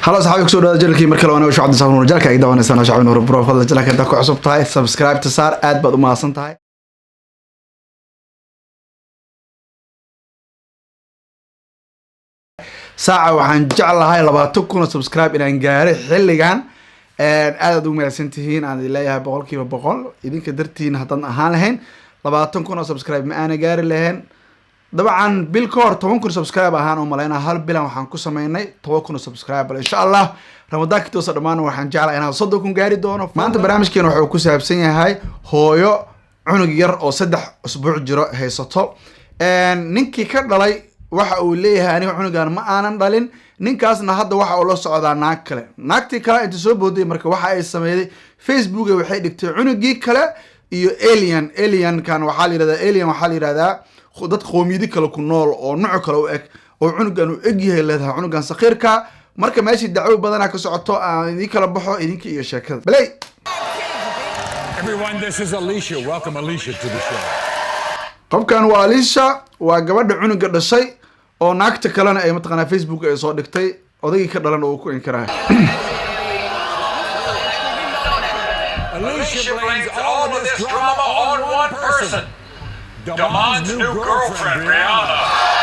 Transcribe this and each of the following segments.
Halo asxaabi, kusoo dhawaada channelkii mar kale. Waana Shucab Cabdi Nuur, channelka ay daawanaysan Shucab Nuur Bro. Fadlan channelka inta ku cusub tahay, subscribe ta saar, aad baad u mahadsan tahay. Saaca waxaan jeclahay 20,000 oo subscribe inaan gaaray xilligan. Aad aad ugu mahadsan tihiin aan idin leeyahay 100%. Idinka dartiin haddaan ahaan lahayn, 20,000 oo subscribe ma aana gaari lahayn. Dabcan bil ka hor 10,000 subscribe ahaan oo malaynaa. Hal bilan waxaan ku sameynay 10,000 oo subscribe. Bal insha Allah Ramadaanka toosa dhammaan waxaan jeclaa inaan 30,000 gaari doono. Maanta barnaamijkeena wuxuu ku saabsan yahay hooyo cunug yar oo 3 usbuuc jiro haysato. Ninkii ka dhalay waxa uu leeyahay, "Aniga cunugan ma aanan dhalin." Ninkaasna hadda waxa uu la socdaa naag kale. Naagtii kale inta soo booday marka waxa ay sameeyday, Facebook waxay dhigtay cunugii kale iyo alien. Alienkan waxaa la yihahdaa, alien waxaa la yihahdaa dad qoomiyadi kale ku nool oo nooc kale u eg oo cunugan uu eg yahay, leedahay cunugan sakiirka. Marka meeshii dacwo badanaa ka socoto. Aan idin kala baxo idinka iyo sheekada baley. Everyone, this is Alicia. Welcome, Alicia, to the show. Qofkan waa Alicia, waa gabadha cunuga dhashay oo naagta kalena ay mataqaanaa Facebook ay soo dhigtay, odaygii ka dhalan oo uu ku inkirahay. Alicia blames all of this drama on one person, Damon's new girlfriend, Brianna.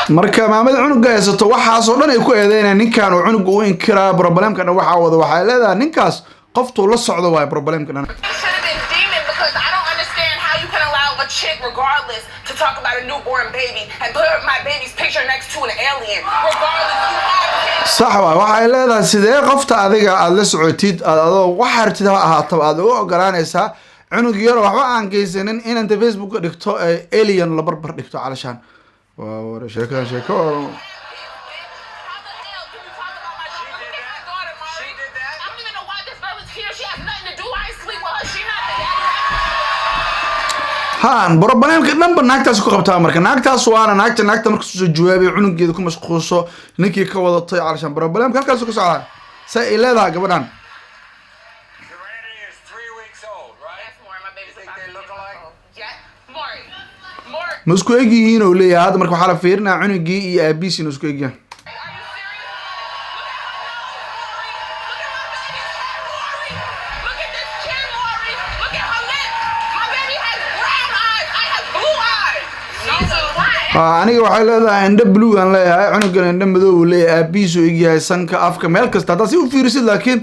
Marka maamada cunuga haysato waxaasoo dhan ay ku eedeynaya ninkan oo cunuga u inkiraa. Problemka dhan waxaa wada, waxay leedahay, ninkaas qoftuu la socdo waayo problemka dhan. Should have been demon because I don't understand how you can allow a chick, regardless, to talk about a newborn baby and put my baby's picture next to an alien. Regardless, you have kids. Sax waay. Waxay leedahay, sidee qofta adiga aada la socotid, aad adoo waxa rabtid ha ahaataba, aad uga ogolaanaysaa cunug yar oo waxba aan geysanin inanta Facebook dhigto ee alien la barbar dhigto? Calashaan waa war sheekadan sheeko How the hell can you talk about my daughter? Look at my daughter, Mari. She did that? I don't even know why this girl is here. She has nothing to do. I ain't sleep with her. She not the daddy. Haan, problemka dhanba naagtaas ku qabtaa. Marka naagtaas waana naagta marka soo jawaabay cunugeeda ku mashquulso ninkii ka wadatay. Calashaan problemka halkaas ka socdaa, say ay leedahay gabadhan. Serenity is 3 weeks old, right? Yes, Maury, my baby's You think about they to look get alike? Yeah, Maury. Maury. Ma isku eg yihiin oo leeyahay. Hadda marka waxaa la fiirinaya cunugii iyo aabihiis inuu isku egyahay. Are you serious? Look at her nose, Maury. Look at my baby's head, Maury. Look at this chin, Maury. Look at her lips. My baby has brown eyes. I have blue eyes. She's a white. Aniga waxay leedahay indho blue aan leeyahay, cunugan indho madow uu leeyahay, aabihiis uu egyahay, sanka, afka, meel kasta haddaad si u fiirisid. Laakiin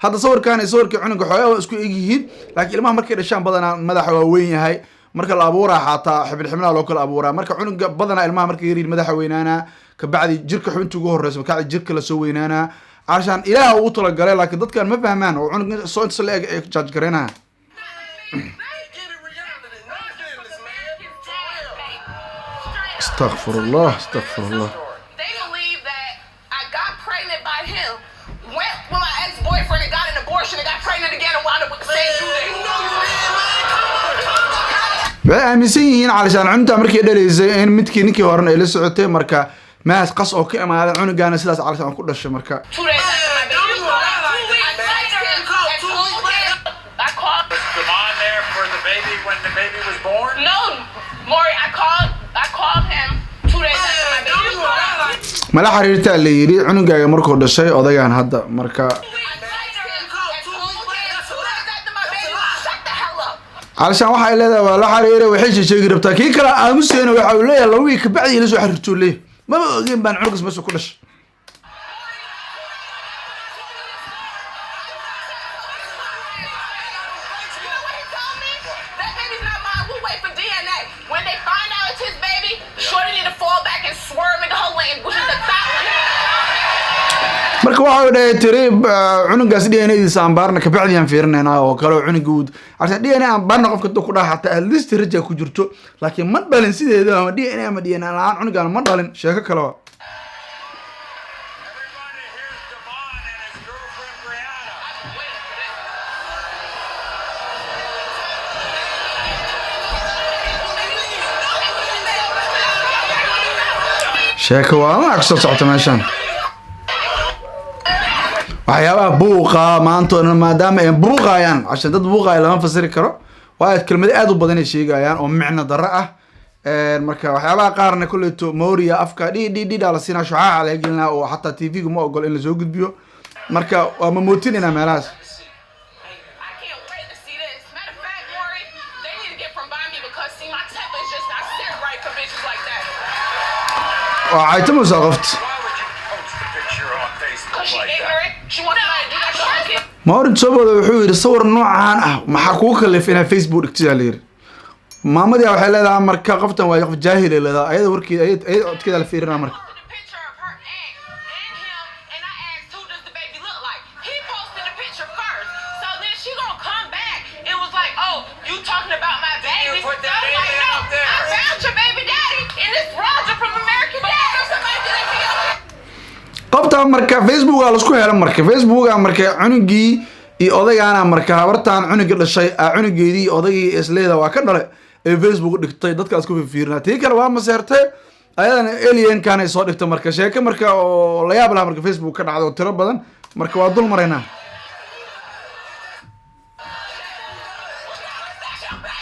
hadda sawirkan iyo sawirkii cunuga xoogaa waa isku eg yihiin, laakiin ilmaha markay dhashaan badanaa madaxa waa weyn yahay. Marka la abuuraa xataa xibin xibnaha loo kala abuuraa. Marka cunuga badanaa ilmaha markay yaryihiin madaxa weynaanaa, kabacdi jirka xubinta ugu horeysa, kabacdi jirka lasoo weynaanaa. Calashaan Ilaah ugu talagalay, laakiin dadkan ma fahmaan oo cunug soo inta la eg ay judge garaynaya. Get in reality. No feelings, man. For real. Astaqfirullah, astaqfirullah. They believe that I got pregnant by him, went with my ex-boyfriend and got an abortion and got pregnant again and wound up with the same dude. You know you did, man. Come on, come on. Waxay aaminsan yihiin calashaan cunta markay dhalaysay in midkii ninkii horena ay la socotay. Marka maas qas oo ka imaaday cunugaana sidaas calashaan ku dhashay marka. 2 days after my Man, baby don't was do born. that like I that, man. texted him You called and 2 told weeks later? him. I called. Was Damon there for the baby when the baby was born? No, Maury, I called. I called him 2 days after my Man, don't baby do was born. that like Mala xiriirtaa la yidhi cunugaaga markuu dhashay odagaan hadda marka. I texted him and told him 2 days after my baby. Shut the hell up. Calashaan waxay leedahay waa la xiriiray, waxay sheegi rabtaa kii kale aamuseena. Waxa uu leeyahay 2 wiig kabacdi ila soo xiriirtuu leeyahay, maba ogeen baan cunugas meesha ku dhashay. You know what he told me? That baby's not mine. We'll wait for DNA. When they find out it's his baby, Shorty need to fall back and swerve into her lane, which is the thought. Marka waxa uu dhahay tiri cunugaas DNA-diisa aan baarna, kabacdi aan fiirinaynaa oo kale oo cunuga uu calashaan DNA aan baarna. Qofka hadduu ku dhaha xataa at least raja ku jirto, laakiin ma dhalin sideeda ama DNA ama DNA la-aan cunugaan ma dhalin, sheeko kale waa. Everybody, here's Damon and his girlfriend, Brianna. I've been waiting for this. Sheeko waa ma kasoo socota meeshan. Waxyaabaha buuqa maanta oo dhan maadaama ay buuqayaan, cashan dad buuqaya lama fasiri karo, waayo kelmado aad u badan ay sheegayaan oo micno darro ah. Marka waxyaabaha qaarna kolleyto moria afka dhi dhi dhidhaa la siinaa, shucaaca laga gelinaa oo xataa TV-ga ma ogolo in lasoo gudbiyo. Marka waa mamootinayna meelahaas. I can't wait to see this. Matter of fact, Maury, they need to get from by me because, see, my temper is just not set right for bitches like that. Waa caytamaysaa qofta. Why would you post a picture on Facebook 'Cause she like that? ignorant. She wants somebody to do that to her kid. Maurin Soboda wuxuu yidhi, sawir noocaan ah maxaa kugu kalifay inaad Facebook dhigtid, la yidhi. Maamadii waxay leedahay marka qoftan waa qof jaahil ay leedahay ayada warkeeda, ayada codkeeda la fiirinaa marka. Posted a picture of her ex and him, and I asked, "Who does the baby look like?" He posted the picture first. So then she gonna come back and was like, "Oh, you talking about my baby?" You put that I was like, baby "No, up there. I found your baby daddy, and it's Roger from American Dad." Somebody did that to your Qoftan marka Facebooka lasku helo, marka Facebooka marka cunugii iyo odaygaana, marka habartaan cunuga dhashay aa cunugeedii iyo odaygii isleeda waa ka dhalay ee Facebook dhigtay, dadka isku fiirfiirina. Tii kale waa maseertay, ayadana alienkan ay soo dhigtay. Marka sheeko marka oo la yaab laha marka Facebook ka dhacdo oo tiro badan, marka waa dul maraynaa. That's your baby.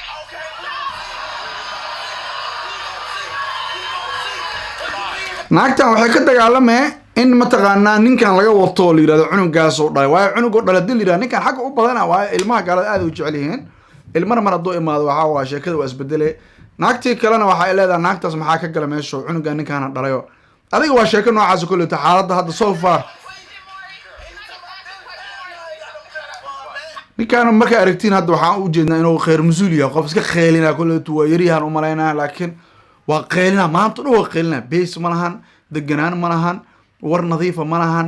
Naagtan waxay ka dagaalamee in mataqaanaa ninkan laga wato oo la yirahdo cunugaas oo dhalay, waayo cunugoo dhalay hadii la yirahdo ninkan xagga u badana, waayo ilmaha gaalada aad u jecel yihiin ilmana. Mar hadduu imaado, waxaa waa sheekada waa isbedele. Naagtii kalena waxa ay leedahay, naagtaas maxaa ka gala meesha cunugan ninkaana dhalayo adiga? Waa sheeko noocaas kolleeto xaaladda hadda so far. Ninkaan markaa aragtiin hadda waxaan u jeednaa inuu kheyr mas-uul yahay, qof iska qeylina kolleeto. Waa yaryahan u malaynaa, laakiin waa qeylina maanta dhan, waa qeylina. Base ma lahan, deganaan ma lahan, war nadiifa ma lahan.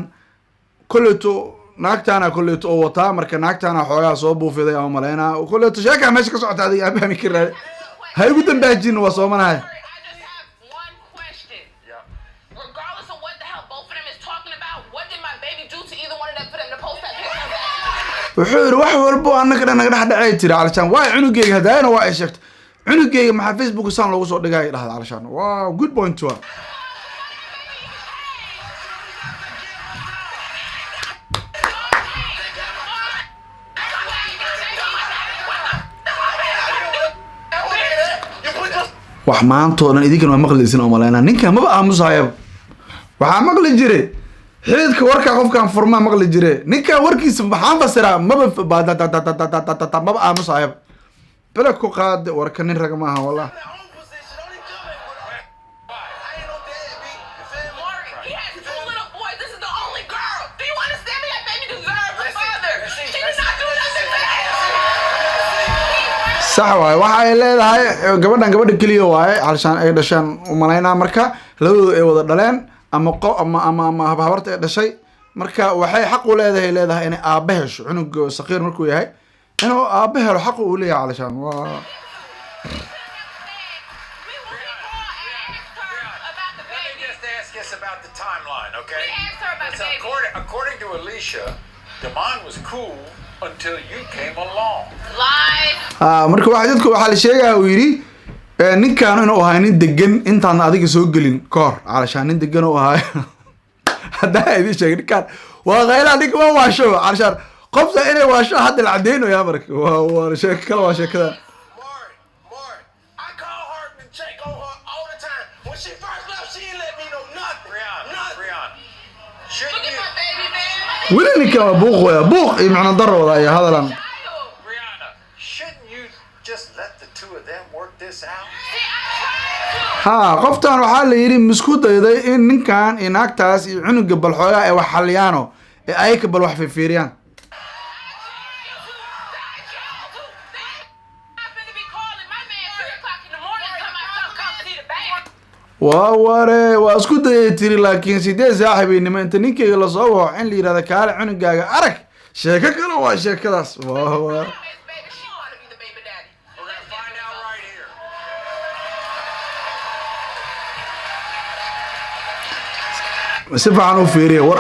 Kolleeto naagtaana kolleeto oo wataa, marka naagtaana xoogaa soo buufiday ama malaynaa. Kolleeto sheekaa meesha ka socota adiga aan fahmi karaa, ha igu dambaajin, waa soomanahay. I just have one question. Yeah. Regardless of what the hell both of them is talking about, what did my baby do to either one of them for them to post that picture? Wuxuu yidhi, wax walbo annaga dhan naga dhex dhacay tiri calashaan, waa cunugeyga hadaayana waa ay sheegtay cunugeyga maxaa Facebook saan loogu soo dhigay dhahda calashaan. Waa good point waa. Wax maanta oo dhan idinkan waa maqlaysin oo malaynaa, ninkan maba aamusayaba. Waxaa maqli jire xididka warka qofkan furmaa maqli jire. Ninkan warkiisa maxaan fasiraa? Maba maba aamusayaba, bele ku qaade warka, nin raga maaha wallah. Maury, he has two little boys. This is the only girl. Do you understand me? That baby deserves a father. She did not do nothing to him. Sax waaye waxa ay leedahay gabadhan, gabadha keliya waaye halshaan ay dhasheen umalaynaa, marka labadooda ay wada dhaleen ama qo ama habarta ay dhashay. Marka waxay xaq u leedahay inay aabbe hesho. Cunug saqiir markuu yahay inuu aabbe helo xaq uu leeyahay calashaan waa. We called and asked her about the Let me baby. just ask us about the timeline, okay? We asked her about the Listen, baby. According to Alicia, Damon was cool until you came along. Lies. Ah, marka waxa dadku waxaa la sheegaya uu yidhi ninkan inuu ahaa nin degan intaan adiga soo gelin kahor, calashaan nin degan uu ahaa. Haddaa idin sheegay, ninkan waa qaylaa, ninka waa waasho calashaan, qofta inay waasho hadda la cadeynayaa. Marka waa sheeko kale, waa sheekada. Maury, Maury, I call her to check on her all the time. When she first left, she didn't let me know nothing. Brianna, Nothing. Brianna, shouldn't Look at you, my baby, man. My baby Weli ninkan waa buuq waya, buuq iyo macno daro wada iyo hadalan. child. Brianna, shouldn't you just let the two of them work this out? See, I tried to. Ha, qoftan waxaa la yidhi misku dayday in ninkan iyo naagtaas iyo cunuga bal xoogaa ay wax xaliyaano ee ayaka bal wax fiirfiiriyaan. I tried to. I finna be calling my man 3 o'clock in the morning. Come out, come see the baby. Waa ware, waa isku dayay tiri, laakiin sidee saaxiibinimo inta ninkeyga lasoo waco in la yidhahdo kaale cunugaaga arag, sheeko kale waa sheekadaas, waa. This baby, she wanna be the baby daddy. We're gonna find out right here. Si fiican u fiiriya war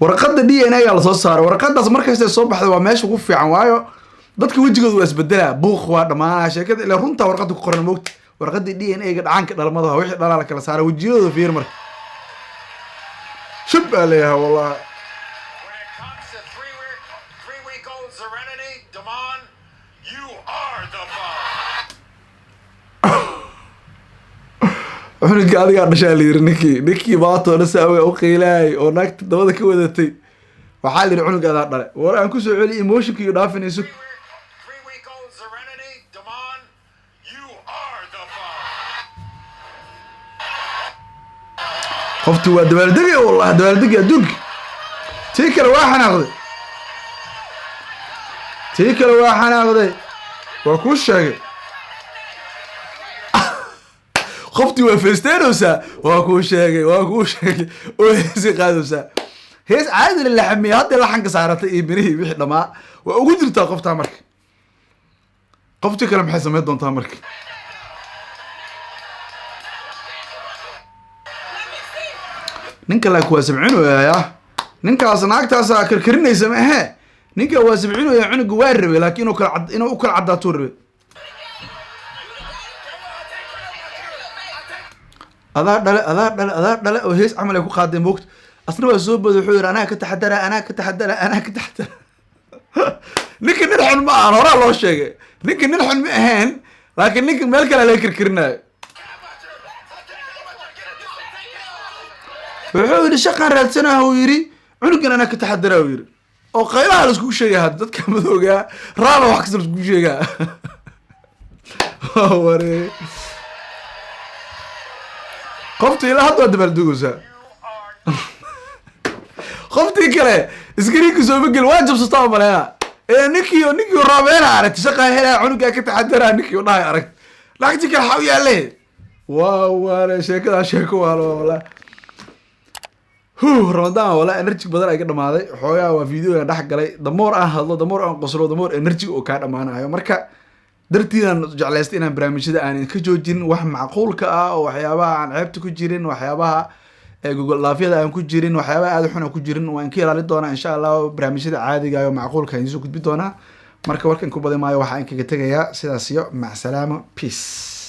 warqadda DNA gaa lasoo saaray. Warqadaas markastay soo baxda waa meesha ugu fiican, waayo dadka wejigooda waa isbedelaa, buuq waa dhamaanaa sheekada, ilaa runtaa warqadda ku qoran moogta. Warqadda DNA ga dhacaanka dhalmada waa wixii dhalaa la kala saaray. Wejiyadooda fiir marka, shub baa leeyahay wallahi. When it comes to 3 week old Serenity, Damon, you are the father. Cunuga adigaa dhashaa la yiri ninkii maanta oo dhan saa u qiilaayay oo naagta dabada ka wadatay. Waxaa la yidhi cunuga adaa dhale. War aan kusoo celi, emotionka iyo dhaafinayso. 3-week-old Serenity, Damon, you are the bomb. Qofti waa dabaaldegay, wallahi dabaaldegay adduunka. Tii kale waa xanaaqday, tii kale waa xanaaqday, waa kuu sheegay. Qoftii waa feesteynaysaa, waa kuu sheegay, waa kuu sheegay oo heesay qaadaysaa, hees caadi la laxamiyey. Hadda laxanka saaratay iyo mirihii wixii dhammaa waa ugu jirtaa qoftaa. Marka qoftii kale maxay samayn doontaa marka? Let me see. Ninka laakiin waa sabcinoyaa, ninkaas naagtaasa karkarinaysa ma ahe. Ninka waa sabcinaya, cunuga waa rabay, laakiin inuu kala cad, inuu u kala caddaatuu rabay. Adaa dhale, adaa dhale, adaa dhale oo hees camal ay ku qaadeen moogta. Asna waa soo booday, wuxuu yidhi anaa ka taxadara, anaa ka taxadara, anaa ka taxadara. Ninka nin xun ma ahan, horaa loo sheegay, ninka nin xun ma ahayn, laakiin ninka meel kale laga karkarinayo. Wuxuu yidhi shaqaan raadsanaha, uu yidhi cunugan anaa ka taxadara, uu yidhi oo qaylaha la iskugu sheegaya hadda dadka madoogaa raaba wax kasta la iskugu sheegaa. Waa waree, qofta ilaa hadda waa dabaaldegaysaa. Qoftii kale iskariinka sooma gel, waa jabsataa maleena ee ninkii raabeena aragti shaqaa helaa, cunugaa ka taxadaraa ninkii dhahay aragti lacagtii kale xaw yaalle. Waa waare sheekadaa, sheeko waalo walaa. Huh, Ramadaan walaa energy badan ay ka dhamaaday xoogaa. Waa videogan dhex galay, damoor aan hadlo, damoor aan qoslo, damoor energy oo kaa dhamaanayo. Marka dartiidaan jeclaystay inaan barnaamijyada aanan ka joojin wax macquulka ah oo waxyaabaha aan ceebta ku jirin, waxyaabaha gogol dhaafyada aan ku jirin, waxyaabaha aada xun aan ku jirin waan ka ilaalin doonaa insha Allah. Barnaamijyada caadiga ah oo macquulka aan idiin soo gudbin doonaa. Marka warkan ku badan maayo, waxaan kaga tegayaa sidaas iyo macsalaamo, peace.